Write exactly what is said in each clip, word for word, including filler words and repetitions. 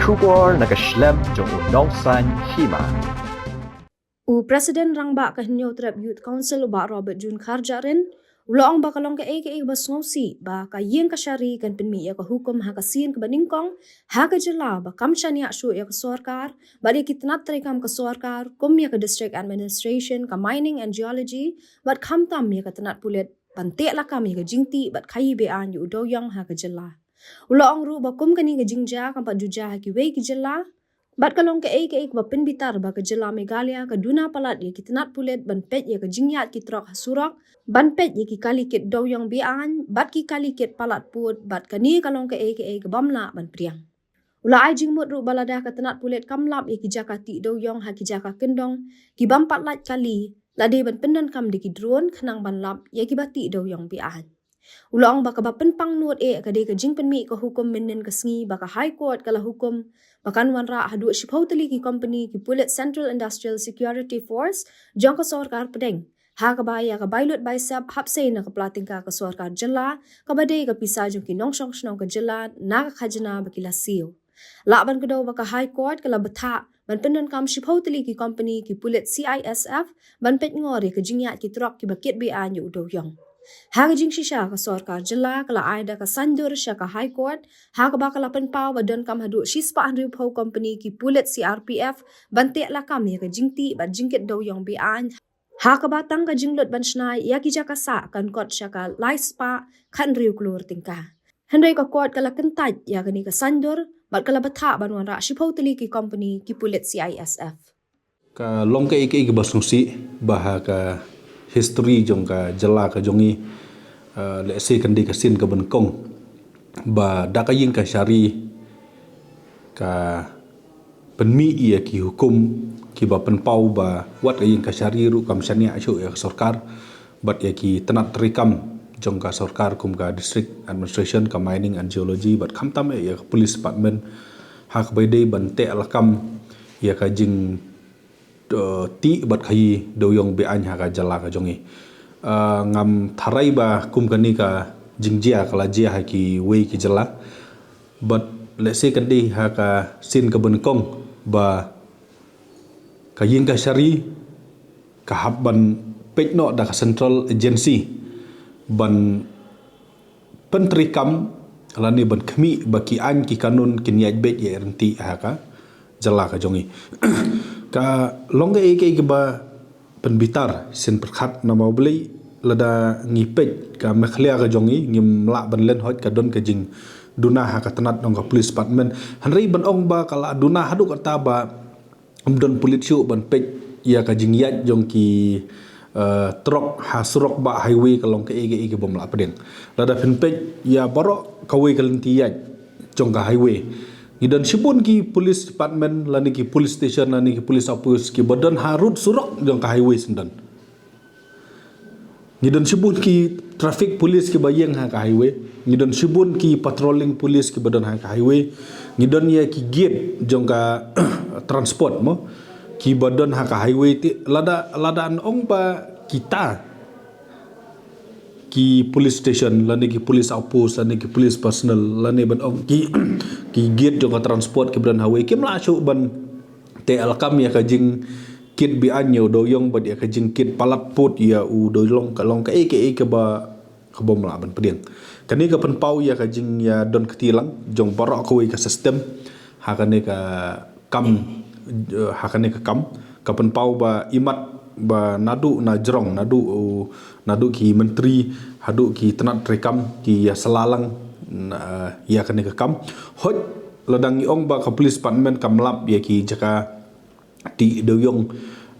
Khubor na ka shlem jong u Nongsaiñ Hima. U President Rangbah ka Hynñiewtrep Youth Council, u Bah Robert June Kharjahrin, u la ong ba ka long kaei kaei ba sngewsih ba ka ïing kashari kan pynmih ïa ka hukum ha ka sien kaba nyngkong ha ka jylla ba kam shaniah shuh ïa ka sorkar bad ïa ki tnat treikam ka sorkar, kum ïa ka District Administration, ka Mining and Geology bad khamtam ïa ka tnat pulit ban teh lakam ïa ka jingtih bad khaïi be-aiñ ïa u dewiong ha ka jylla. U la ong ruh ba kum kane ka jingjia kam pat ju jia ha kiwei ki jylla, bad ka long kaei kaei kaba pynbitar ba ka jylla Meghalaya ka duna palat ïa ki tnat pulit ban peit ïa ka jingïaid ki trok ha surok, ban peit ïa ki kali kit dewiong be-aiñ bad ki kali kit palat pud, bad kane ka long kaei kaei kabym lah ban pdiang. U la ai jingmut ruh ba lada ka tnat pulit kam lap ïa ki jaka tih dewiong ha ki jaka kyndong ki bym pat lait kali, la dei ban pyndonkam da ki drone khnang ban lap ïa kiba tih dewiong be-aiñ. U la ong ba kaba pynpang nud eh ka dei ka jingpynmih ka hukum mynhynnin ka sngi ba ka High Court ka la hukum ba kan wanrah haduh shiphew tylli ki kompani ki pulit Central Industrial Security Force jong ka sorkar pdeng, ha kaba ïa ka bai lut bai sep hap sei na ka pla tyngka ka sorkar jylla, kaba dei ka pisa jong ki nongshong shnong ka jylla na ka khajna ba ki la siew. Lah ban kdew ba ka High Court ka la bthah ban pyndonkam shiphew tylli ki kompani ki pulit C I S F ban peit ngor ïa ka jingïaid ki trok kiba kit be-aiñ ïa u dewiong. Ha ka jingshisha ka sorkar jylla ka la ai da ka saiñdur sha ka High Court, ha kaba ka la pynpaw ba donkam haduh shispah hynriewphew kompani ki pulit C R P F ban teh lakam ïa ka jingtih bad jingkit dewiong be-aiñ, ha kaba tang ka jinglut ban shna ïa ki jaka sah kan kot sha ka laispah khathynriew klur tyngka. Hynrei ka court ka la kyntait ïa kane ka saiñdur bad ka la bthah ban wanrah shiphew tylli ki kompani ki pulit C I S F. Ka long kaei kaei kaba sngewsih ba ha ka history jong ka jylla ka jong ngi, eh, lehse kan dei ka sien kaba nyngkong ba da ka ïing kashari ka pynmih ïa ki hukum kiba pynpaw ba wat ka ïing kashari ruh kam shaniah shuh ïa ka sorkar bad ïa ki tnat treikam jong ka sorkar kum ka District Administration, ka Mining and Geology bad khamtam eh ïa ka Police Department, ha kaba dei ban teh lakam ïa ka jing, eh, tih bad khaïi dewiong be-aiñ ha ka jylla ka jong ngi. Eh, ngam tharai ba kum kane ka jingjia ka la jia ha kiwei ki jylla. Bad lehse kan dei ha ka sien kaba nyngkong ba ka ïing kashari ka hap ban peit noh da ka central agency ban pyntreikam lane ban khmih ba ki aiñ ki kanun kin ïaid beit ïaid ryntih ha ka jylla ka jong ngi. Ka long kaei kaei kaba pynbitar sien pyrkhat namar balei lada ngi peit ka Meghalaya ka jong ngi ngim lah ban len hoi ka don ka jingduna ha ka tnat jong ka Police Department. Hynrei ban ong ba ka la duna haduh katta ba ym don pulit shuh ban peit ïa ka jingïaid jong ki, eh, trok ha surok bad highway ka long kaei kaei kabym lah pdiang. Lada phin peit ïa baroh kawei ka lynti ïaid jong ka highway, ngi don shibun ki police department lane ki police station lane ki police outpost kiba don harud surok jong ka highway syndon. Ngi don shibun ki traffic police kiba ïeng ha ka highway. Ngi don shibun ki patrolling police kiba don ha ka highway. Ngi don ïa ki gate jong ka transport mo kiba don ha ka highway. Te lada, lada ong ba kita ki police station lane ki police outpost lane ki police personnel lane ban ong ki, ki gate jong ka transport kiba don ha highway kim lah shuh ban teh lakam ïa ka jingkit be-aiñ ïa u dewiong bad ïa ka jingkit palat pud ïa u dewiong ka long kaei kaei kaba, kabym lah ban pdiang. Kane ka pynpaw ïa ka jingïadon kti lang jong baroh kawei ka system ha kane ka kam, eh, ha kane ka kam ka pynpaw ba imat ba naduh na jrong, naduh, uh, naduh ki myntri haduh ki tnat treikam ki ïa sla lang, uh, ïa kane ka kam. Hoi lada ngi ong ba ka police department kam lap ïa ki jaka tih dewiong,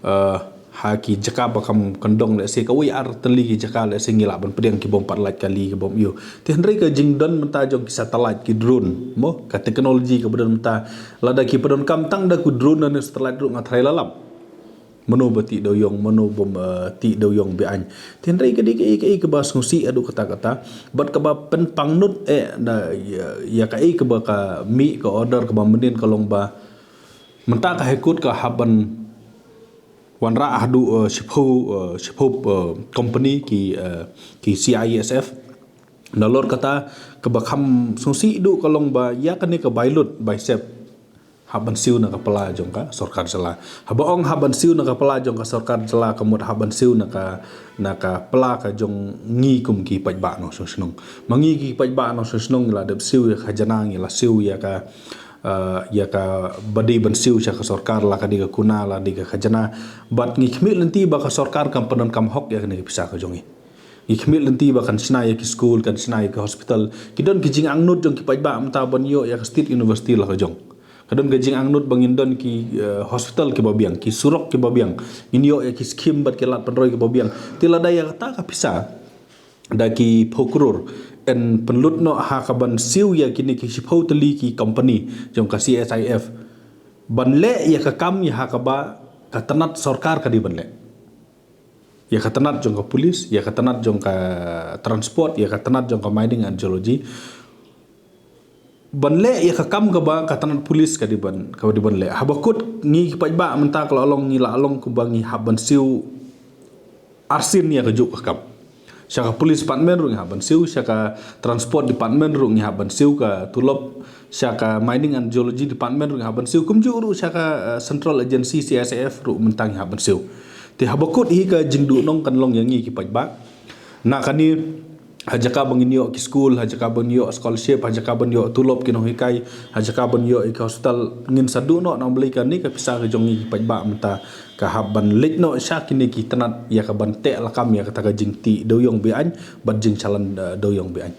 eh, ha ki jaka ba kam kyndong, lehse kawei ar tylli ki jaka, lehse ngi lah ban pdiang kibym pat lait kali kibym ïoh. Te hynrei ka jingdon mynta jong ki satellite, ki drone mo, ka technology kaba don mynta, lada ki pyndonkam tang da ki drone ne satellite ruh nga tharai la lap mano ba tih dewiong, mano bym, eh, tih dewiong be-aiñ. Te hynrei ka dei kaei kaei kaba sngewsih haduh katta katta bad kaba pynpang nud eh na ïa, ïa kaei kaba ka mih ka order kaba mynnin ka long ba mynta ka High Court ka hap ban wanrah haduh, eh, shiphew, eh, shiphew, eh, company ki, eh, ki C I S F. Nalor kata kaba kham sngewsih duh ka long ba ïa kane ka bai lut bai sep Hap ban siew na ka pla jong ka sorkar jylla. Haba ong hap ban siew na ka pla jong ka sorkar jylla, ka mut hap ban siew na ka, na ka pla ka jong ngi kum ki paidbah nongshong shnong. Ma ngi ki paidbah nongshong shnong ngi la dep siew ïa ka khajna, ngi la siew ïa ka, eh, ïa kaba dei ban siew sha ka sorkar, la ka dei ka kuna, la dei ka khajna. Bad ngi khmih lynti ba ka sorkar kam pyndonkam hok ïa kane ka pisa ka jong ngi. Ngi khmih lynti ba kan shna ïa ki skul, kan shna ïa ki hospital. Ki don ki jingangnud jong ki paidbah mynta ban ïoh ïa ka state university la ka jong. Ka don ka jingangnud ba ngin don ki, eh, hospital kiba biang, ki surok kiba biang. Ngin ïoh ïa ki skim bad ki lad pynroi kiba biang. Te lada ïa kata ka pisa da ki phew klur yn pynlut noh ha kaban siew ïa kine ki shiphew tylli ki company jong ka C S I F ban leh ïa ka kam ïa ha kaba ka tnat sorkar ka dei ban leh. Ïa ka tnat jong ka police, ïa ka tnat jong ka transport, ïa ka tnat jong ka mining and geology. Ban leh ïa ka kam kaba ka tnat police ka dei ban, ka dei ban leh. Haba kut ngi ki paidbah mynta ka la long, ngi la long kumba ngi hap ban siew arsien ïa kajuh ka kam. Sha ka police department ruh ngi hap ban siew, sha ka transport department ruh ngi hap ban siew ka tulop, sha ka mining and geology department ruh ngi hap ban siew, kumjuh ruh sha ka, eh, central agency C S I F ruh mynta ngi hap ban siew. Te haba kut hi ka jingduhnong kan long ïa ngi ki paidbah. Na kane, ha jaka ba ngin ïoh ki skul, ha jaka ba ngin ïoh scholarship, ha jaka ba ngin ïoh tulop ki nonghikai, ha jaka ba ngin ïoh ïa ki hospital, ngin sa duh noh, namar balei kane ka pisa ka jong ngi ki paidbah mynta ka hap ban leit noh sha kine ki tnat ïa kaban teh lakam ïa kata ka jingtih dewïong be-aiñ bad jingshalan, eh, dewïong be-aiñ.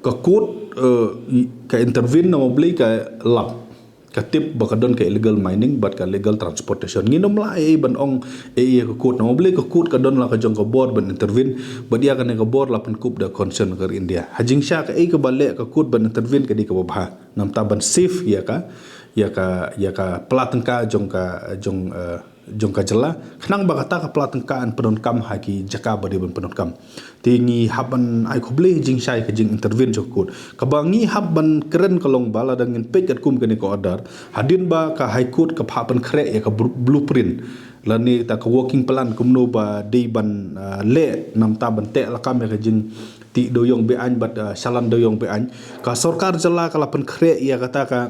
Ka kut, eh, i-, ka intervene namar balei ka lap, ka tip ba ka don ka illegal mining bad ka illegal transportation. Ngin ym lah ei ei ban ong ei ei ïa ka kut namar balei ka kut ka don la ka jong ka bor ban intervene, bad ïa kane ka bor la pynkup da concern ka ri India. Ha jingshisha kaei kaba leh ka kut ban intervene ka dei kaba bha. Namar ta ban save ïa ka, ïa ka, ïa ka pla tyngka jong ka, jong, eh, jong ka jylla, khnang ba kata ka pla tyngka yn pyndonkam ha ki jaka ba dei ban pyndonkam. Te ngi hap ban ai khublei jingshai ka jing intervene jong ka kut. Kaba ngi hap ban kren ka long ba lada ngin peit katkum kane ka order, hadien ba ka High Court ka phah pynkhreh ïa ka bru-, blueprint lane ta ka working plan kumno ba dei ban, ah, leh namar ta ban teh lakam ïa ka jingtih dewïong be-aiñ bad, ah, shalan dewïong be-aiñ. Ka sorkar jylla ka la pynkhreh ïa kata ka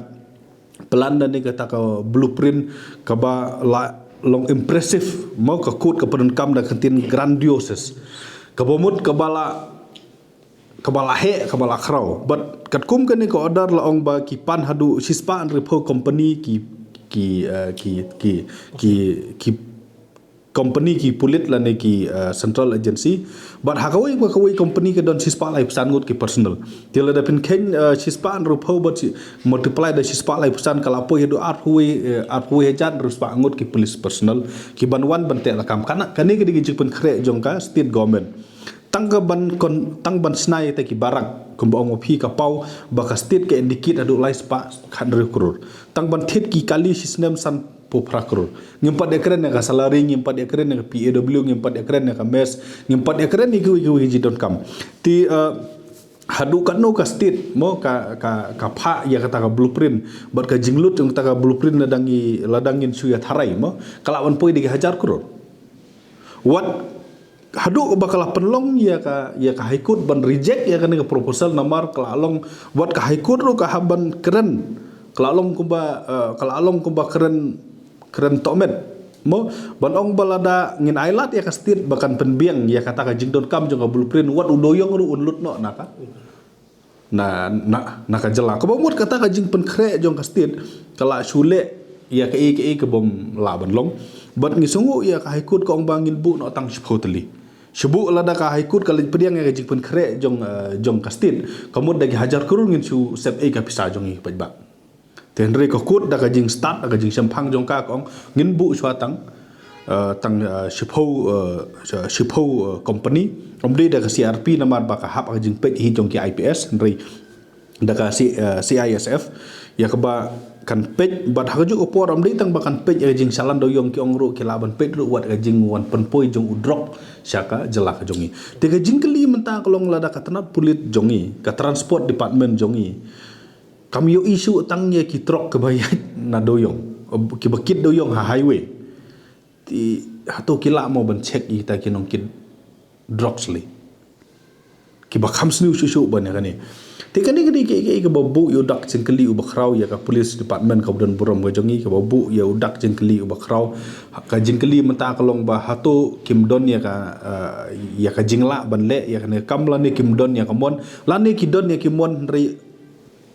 plan lane kata ka blueprint kaba la long impressive, mo, ka kut ka pyndonkam da ka ktien grandiose. Kaba mut kaba la, kaba la heh, kaba la khraw. Bad katkum kane ka order la ong ba ki pan haduh shispah hynriewphew company ki, ki, eh, ki, ki, ki, ki company ki pulit lane ki, eh, central agency. Bad ha kawei pa kawei company ka don shispah laiphew san ngut ki personnel. Te lada phin kheiñ, eh, shispah hynriewphew bad shi-, multiply da shispah laiphew san ka la poi haduh arphew, eh, arphew hajar hynriewspah ngut ki police personnel ki ban wan ban teh lakam. Kane, kane ka dei ka jingpynkhreh jong ka state government. Tang ka ban kon, tang ban shna ïa kita ki barak kumba ong ma phi ka paw ba ka state ka indicate haduh laispah khathynriew klur. Tang ban thied ki kali shisnem san phew phra klur. Ngim pat ïa kren ïa ka salary, ngim pat ïa kren ïa ka P A W, ngim pat ïa kren ïa ka mess, ngim pat ïa kren ïa kiwei kiwei ki jingdonkam. Te, eh, haduh katno ka state, mo, ka, ka, ka phah ïa kata ka blueprint bad ka jinglut jong kata ka blueprint lada ngi, lada ngin shu ïa tharai, mo, ka lah ban poi da ki hajar klur. Wat haduh ba ka la pynlong ïa ka, ïa ka High Court ban reject ïa kane ka proposal namar ka la long, wat ka High Court ruh ka hap ban kren, ka la long kumba, eh, ka la long kumba kren, kren tohmet, mo, ban ong ba lada ngin ailad ïa ka state ba kan pynbiang ïa kata ka jingdonkam jong ka blueprint, wat u dewïong ruh un lut noh na ka, na, na, na ka jylla. Kaba mut kata ka jingpynkhreh jong ka state ka la shu leh ïa kaei kaei kabym lah ban long. Bad ngi sngew ïa ka High Court ka ong ba ngin buh noh tang shiphew tylli. Shu buh lada ka High Court ka leit pdiang ïa ka jingpynkhreh jong, eh, jong ka state, ka mut da ki hajar klur ngin shu sep ei ka pisa jong ngi paidbah. Te hynrei ka kut da ka jingstad, da ka jingshemphang jong ka, ka ong ngin buh shuwa tang, eh, tang, eh, shiphew, eh, shiphew, eh, company. Ym dei da ka C R P namar ba ka hap ka jingpeit hi jong ki I P S, hynrei da ka C-, eh, C I S F. Ïa kaba kan peit, bad ha kajuh ka por ym dei tang ba kan peit ïa ka jingshalan dewïong, ki ong ruh ki lah ban peit ruh wat ka jingwan pynpoi jong u drok sha ka jylla ka jong ngi. Te ka jingkylli mynta ka long lada ka tnat pulit jong ngi, ka transport department jong ngi, kam ïoh issue tang ïa ki trok kiba ïaid na dewïong, kiba kit dewïong ha highway. Te hato ki lah mo ban check ïa kita ki nongkit drugs lei? Kiba kham sniew shuh shuh ban ïa kane. Te kane ka dei kaei kaei kaba buh ïa u dak jingkylli uba khraw ïa ka police department kaba don burom ka jong ngi, kaba buh ïa u dak jingkylli uba khraw. Ka jingkylli mynta ka long ba hato kim don ïa ka, eh, ïa ka jinglah ban leh ïa kane ka kam lane kim don ïa ka mon, lane ki don ïa ki mon hynrei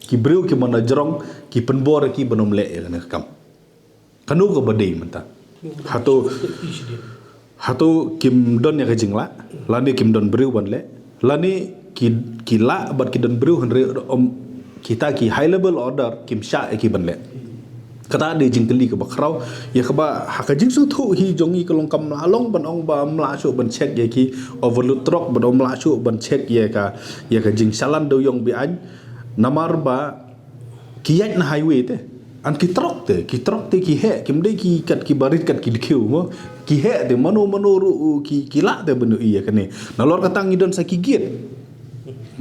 ki briew ki mon na jrong ki pynbor ïa ki ban ym leh ïa kane ka kam. Kano kaba dei mynta? Hato, hato kim don ïa ka jinglah, lane kim don briew ban leh, lane ki, ki lah bad ki don briew hynrei, um, kita ki high level order kim shah ïa ki ban leh. Kata dei jingkylli kaba khraw, ïa kaba ha ka jingsngewthuh hi jong ngi ka long kam lah long ban ong ba ym lah shuh ban check ïa ki overload truck, ban ym lah shuh ban check ïa ka, ïa ka jingchallan dewïong be-aiñ. Namar ba ki ïaid na highway te. An ki truck te, ki truck te ki heh, kim dei ki kat kiba rit kat ki dkhiew mo. Ki heh te, mano mano ruh, uh, ki, ki lah te ban ïohi ïa kane. Nalor kata ngi don sa ki gate.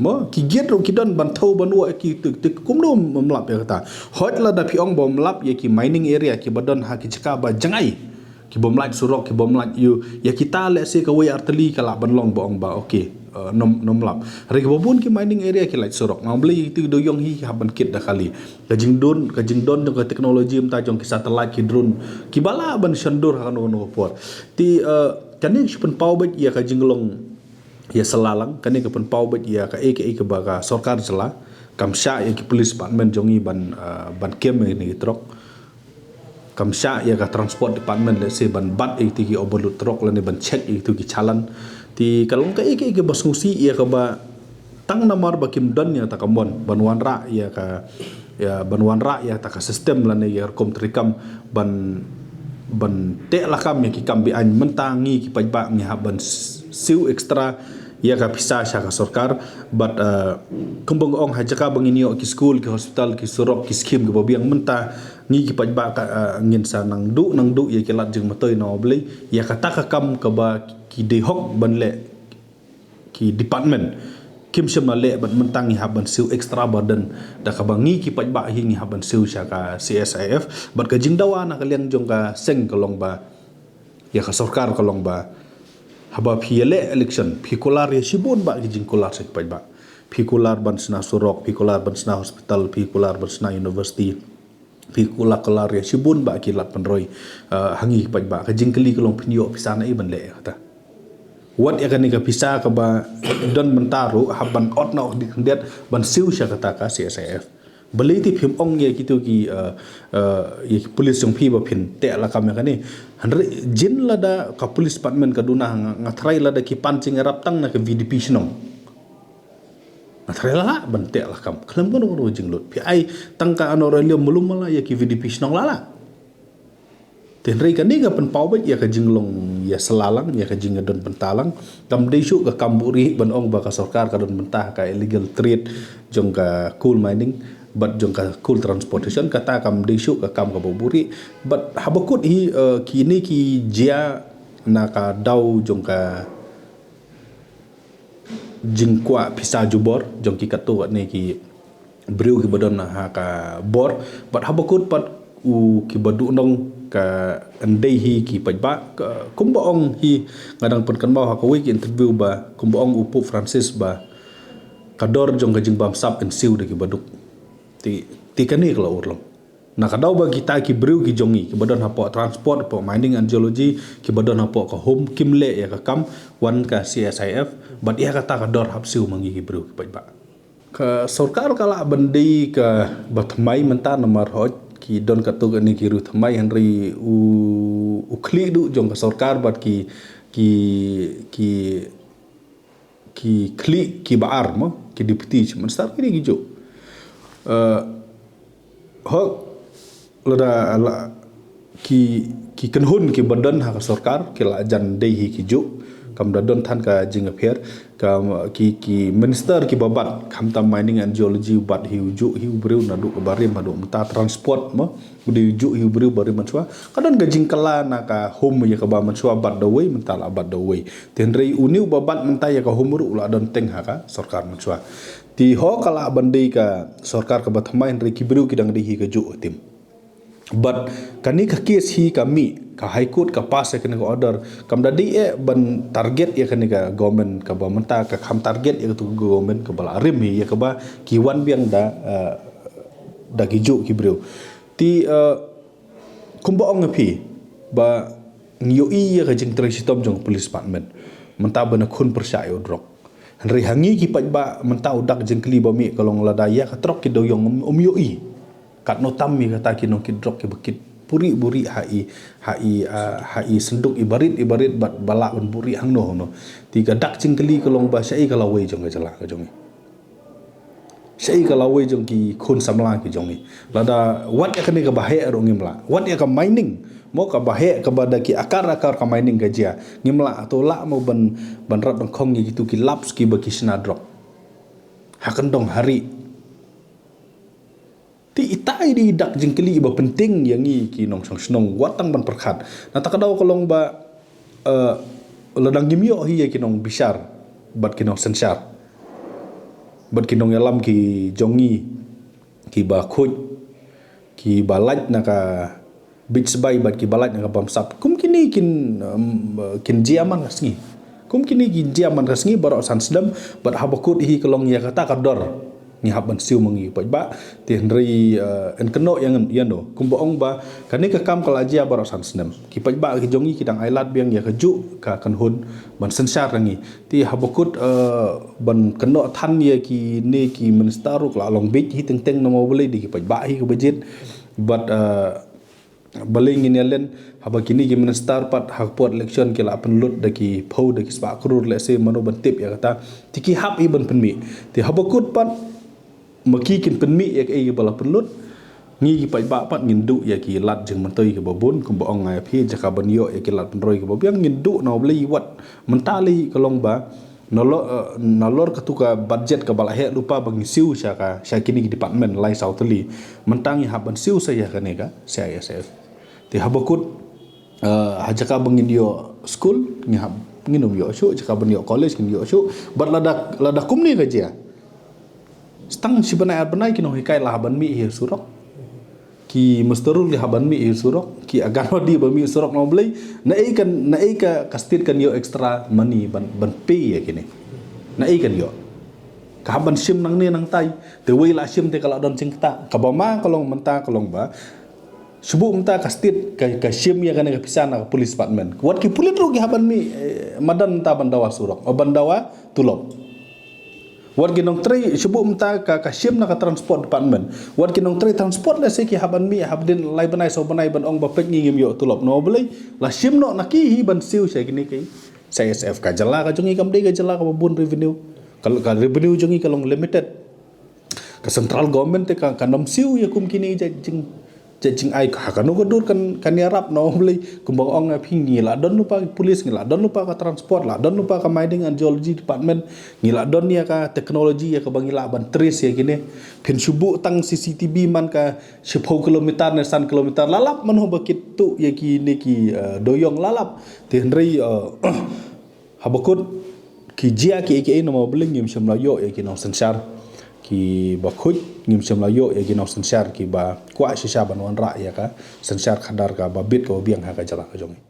Mo, ki gate ruh ki don ban thew ban wah ki te, te kumno ym lap ïa kata. Hooid lada phi ong ba ym lap ïa ki mining area kiba don ha ki jaka ba jngai. Ki bym lait surok, ki bym lait ïa, ïa kita lehse kawei artylli ka lah ban long ba ong ba, okay, uh, ym, ym lap. Hynrei kiba bun ki mining area ki lait surok. Namar balei? Ïa kito ki dewïong hi ki hap ban kit da kali. Ka jingdon, ka jingdon jong ka technology mynta jong ki satellite, ki drone, kiba lah ban shon dur ha kano kano ka por. Te, uh, kane ka shu pynpaw beit ïa ka jinglong ïasylla lang, kane ka pynpaw beit ïa kaei kaei kaba ka sorkar jylla kam shah ïa ki police department jong ngi ban, uh, ban kem ïa kine ki truck. Kam shah ïa ka transport department lehse ban bat ïa kito ki overload truck lane ban check ïa kito ki challan. Te ka long kaei kaei kaba sngewsih ïa kaba tang namar ba kim don ïa kata ka mon ban wanrah ïa ka, ïa, ban wanrah ïa kata ka system lane ïa ka rukom treikam ban, ban teh lakam ïa ki kam be-aiñ. Mynta ngi ki paidbah ngi hap ban s-, siew extra ïa ka pisa sha ka sorkar. Bad, uh, kumba nga ong, ha jaka ba ngin ïoh ki skul, ki hospital, ki surok, ki skhim kiba biang, mynta ngi ki paidbah ka, uh, ngin sa nang duh nang duh ïa ki lad jingmyntoi. Namar balei? Ïa kata ka kam kaba ki dei hok ban leh ki department kim shym la leh, bad mynta ngi hap ban siew extra burden da kaba ngi ki paidbah hi ngi hap ban siew sha ka C S I F. Bad ka jingdawa na ka liang jong ka seng ka long ba, ïa ka sorkar ka long ba, haba phi ïaleh election phi kular ïa shibun bah ki jingkular sha ki paidbah. Phi kular ban shna surok, phi kular ban shna hospital, phi kular ban shna university, phi kular, kular ïa shibun bah ki lad pynroi, uh, ha ngi ki paidbah. Ka jingkylli ka long phin ïoh pisa naei ban leh ïa kata. Wat ïa kane ka pisa kaba don mynta ruh hap ban ot noh khyndiat khyndiat ban siew sha kata ka C S I F. Balei te phim ong ïa kito ki, uh, uh, ïa ki police jong phi ba phin teh lakam ïa kane? Hynrei jin lada ka police department ka duna, nga, nga tharai lada ki pan jingïarap tang na ka V D P shnong, nga tharai la lah ban teh lakam khlem kano kano jinglut. Phi ai tang ka ano ralium malum mala ïa ki V D P shnong la lah. Te hynrei kane ka pynpaw beit ïa ka jinglong ïasylla lang, ïa ka jingdon bynta lang. Kam dei shuh ka kam buhrieh ban ong ba ka sorkar ka don bynta ha ka illegal trade jong ka coal mining bad jong ka coal transportation. Kata kam dei shuh ka kam kaba buhrieh. Bad haba kut hi, uh, kine ki jia na ka daw jong ka jingkwah pisa jubor jong ki katto katne ki briew kiba don ha ka bor. Bad haba kut pat u kiba duhnong ka ndei hi ki paidbah, ka, kumba ong hi, nga dang pynkynmaw ha kawei ka interview ba kumba ong u Pope Francis ba ka dor jong ka jingbamsap yn siew da kiba duk. Te, te kane ka la urlong. Na ka daw ba kita ki briew ki jong ngi kiba don hapoh transport, hapoh mining and geology, kiba don hapoh ka home, kim leh ïa ka kam, wan ka C S I F, bad ïa kata ka dor hap siew ma ngi ki briew ki paidbah. Ka sorkar ka lah ban dei kaba thymmai mynta namar hooid ki don katto katne ki riewthymmai, hynrei u, u khlieh duh jong ka sorkar bad ki, ki, ki ki khlieh kiba ar mo, ki deputy chief minister ki dei ki juh. Eh, hok, lada la, ki, ki kynhun kiba don ha ka sorkar ki la jan dei hi ki juh. Kam da don than ka jingapher, ka, ki, ki minister kiba bat, khamtam mining and geology bat hi u juh hi u briew naduh kaba rim haduh mynta, transport mo, u dei u juh hi u briew ba rim mynshuwa. Ka don ka jingkylla na ka home ïa kaba mynshuwa bat da uwei, mynta la bat da uwei. Te hynrei une uba bat mynta ïa ka home ruh u la don teng ha ka sorkar mynshuwa. Te hok ka lah ban dei ka sorkar kaba thymmai hynrei ki briew ki dang dei hi ka juh, tim. But kane ka case hi ka mih, ka High Court ka pass ïa kane ka order. Kam da dei eh ban target ïa kane ka government kaba mynta, ka kham target ïa katu ka government kaba la rim hi ïa kaba ki wan biang da, uh, da ki juh ki briew. Te, uh, kumba ong ïa phi ba ngi ïohi ïa ka jingtrei shitom jong ka police department mynta ban khun pyrshah ïa u drok. Hynrei ha ngi ki paidbah mynta u dak jingkylli ba mih ka long lada ïa ka trok ki dewïong ym, ym ïohi. Katno tam ïa kata ki nongkit drok kiba kit buhrieh buhrieh ha i, ha i, ah, ha i synduk i barit i barit bad ba lah ban buhrieh hangno hangno. Te ka dak jingkylli ka long ba shaei ka lawei jong ka jylla ka jong ngi. Shaei ka lawei jong ki khun samla ki jong ngi. Lada wat ïa kane kaba heh ruh ngim lah. Wat ïa ka mining. Mo kaba heh kaba da ki akar akar ka mining ka jia. Ngim lah, to lah mo ban, ban rat ban khong ïa kitu ki labs kiba ki shna drok ha kyndong ha ri. Te ita i dei i dak jingkylli iba pynthing ïa ngi ki nongshong shnong wat tang ban pyrkhat. Na kata ka daw ka long ba, eh, lada ngim ïoh hi ïa ki nongbishar bad ki nongsynshar bad ki nongïalam ki jong ngi, kiba khuid, kiba lait na ka bit sbai bad kiba lait na ka bamsap. Kum kine kin, um, kin jia man ka sngi. Kum kine kin jia man ka sngi baroh san snem bad haba kut hi ka long ïa kata ka dor. Ngi hap ban siew ma ngi paidbah. Te hynrei, uh, yn kynnoh ïa ngan, ïa no. Kumba ong ba kane ka kam ka la jia baroh san snem. Ki paidbah ki jong ngi ki dang ailad biang ïa ka juh ka kynhun ban synshar ïa ngi. Te haba kut, uh, ban kynnoh than ïa kine ki minister ruh ka la long beit hi teng teng, namar balei? Dei ki paidbah hi kiba jied. Bad, uh, balei ngin ïa len haba kine ki minister pat ha ka por election ki la pynlut da ki phew da ki spah klur lehse, mano ban tip ïa kata. Te ki hap hi ban pynmih. Te haba kut pat ma ki kin pynmih ïa kaei ba la pynlut. Ngi ki paidbah pat ngin duh ïa ki lad jingmyntoi kiba bun, kumba ong nga ïa phi, jaka ban ïoh ïa ki lad pynroi kiba biang ngin duh, namar balei? Wat mynta lei ka long ba nalor, eh, nalor katu ka budget kaba la heh lypa ba ngi siew sha ka, sha kine ki department lai saw tylli. Mynta ngi hap ban siew sa ïa kane ka C I S F. Te haba kut, eh, ha jaka ba ngin ïoh skul, ngi hap, ngin ym ïoh shuh, jaka ban ïoh college ngin ïoh shuh. Bad lada, lada kumne ka jia, tang shi bnai ar bnai ki nonghikai la hap ban mih hi surok. Ki muster ruh ki hap ban mih hi surok, ki Anganwadi ban mih surok, namar balei? Naei kan, naei ka, ka state kan ïoh extra money ban, ban pay ïa kine? Naei kan ïoh? Ka hap ban shim nangne nangtai. Te wei la shim te ka la don jingktah. Kaba ma ka long mynta ka long ba shu buh mynta ka state ka, ka shim ïa kane ka pisa na ka police department. Wat ki pulit ruh ki hap ban mih, eh, madan mynta ban dawa surok, oh, ban dawa tulop. Wat ki nongtrei, shu buh mynta ka, ka shim na ka transport department. Wat ki nongtrei transport lehse ki hap ban mih, hap dien lai bnai saw bnai ban ong ba peit ngi ngim ïoh tulop. Namar balei? La shim noh na ki hi ban siew sha kine ki C I S F. Ka jylla ka jong ngi kam dei ka jylla kaba bun revenue. Ka, ka revenue jong ngi ka long limited. Ka central government te ka, kan ym siew ïa kum kine jait jing, jait jingai. Ha kano ka dur kan, kan ïarap, namar balei? Kumba ong nga ïa phi, ngi la don lypa ki police, ngi la don lypa ka transport, la don lypa ka mining and geology department, ngi la don ïa ka technology ïa kaba ngi lah ban trace ïa kine. Phin shu buh tang C C T V man ka shiphew kilometer ne san kilometer, la lap mano ba kit tuh ïa kine ki, eh, dewïong, la lap. Te hynrei, eh, haba kut ki jia kiei kiei, namar balei? Ngim shym la ïoh ïa ki nongsynshar kiba khuid, ngim shym la ïoh ïa ki nongsynshar kiba kwah shisha ban wanrah ïa ka synshar khadar kaba bit kaba biang ha ka jylla ka jong ngi.